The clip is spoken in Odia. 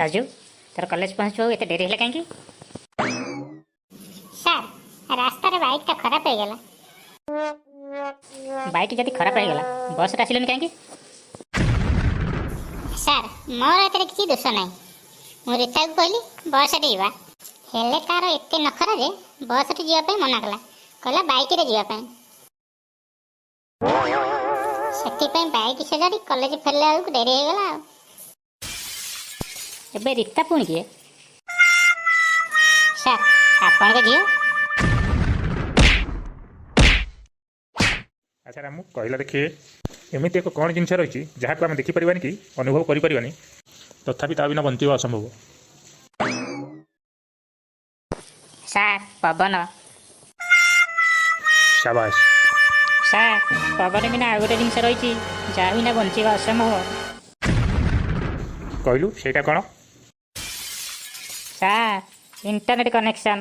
ରାଜୁ, ତୋର କଲେଜ ପହଞ୍ଚିବାକୁ ଏତେ ଡେରି ହେଲା କାହିଁକି? ସାର୍, ରାସ୍ତାରେ ବାଇକ୍ଟା ଖରାପ ହେଇଗଲା। ବାଇକ୍ ଯଦି ଖରାପ ହେଇଗଲା, ବସ୍ରେ ଆସିଲୁନି କାହିଁକି? ସାର୍, ମୋର ଏଥିରେ କିଛି ଦୋଷ ନାହିଁ। ମୁଁ ରୀତାକୁ କହିଲି ବସ୍ରେ ଯିବା, ହେଲେ ତାର ଏତେ ନଖରା ଯେ ବସ୍ରେ ଯିବା ପାଇଁ ମନା କଲା, କହିଲା ବାଇକ୍ରେ ଯିବା ପାଇଁ। ସେଥିପାଇଁ ବାଇକ୍ ସଜାଡ଼ି କଲେଜ ଫେରିଲା ବେଳକୁ ଡେରି ହେଇଗଲା। ଆଉ ଏବେ ରୀତା ପୁଣି କିଏ? ସାର୍, ଆପଣଙ୍କ ଝିଅ। ଆଚ୍ଛା ରାମୁ, କହିଲା ଦେଖି, ଏମିତି ଏକ କ'ଣ ଜିନିଷ ରହିଛି ଯାହାକୁ ଆମେ ଦେଖିପାରିବାନି କି ଅନୁଭବ କରିପାରିବାନି, ତଥାପି ତା ବିନା ବଞ୍ଚିବା ଅସମ୍ଭବ? ସାର୍, ପବନ। ସାବାସ। ସାର୍, ପବନ ବିନା ଆଉ ଗୋଟେ ଜିନିଷ ରହିଛି ଯାହା ବିନା ବଞ୍ଚିବା ଅସମ୍ଭବ। କହିଲୁ, ସେଇଟା କ'ଣ? Sir, internet connection.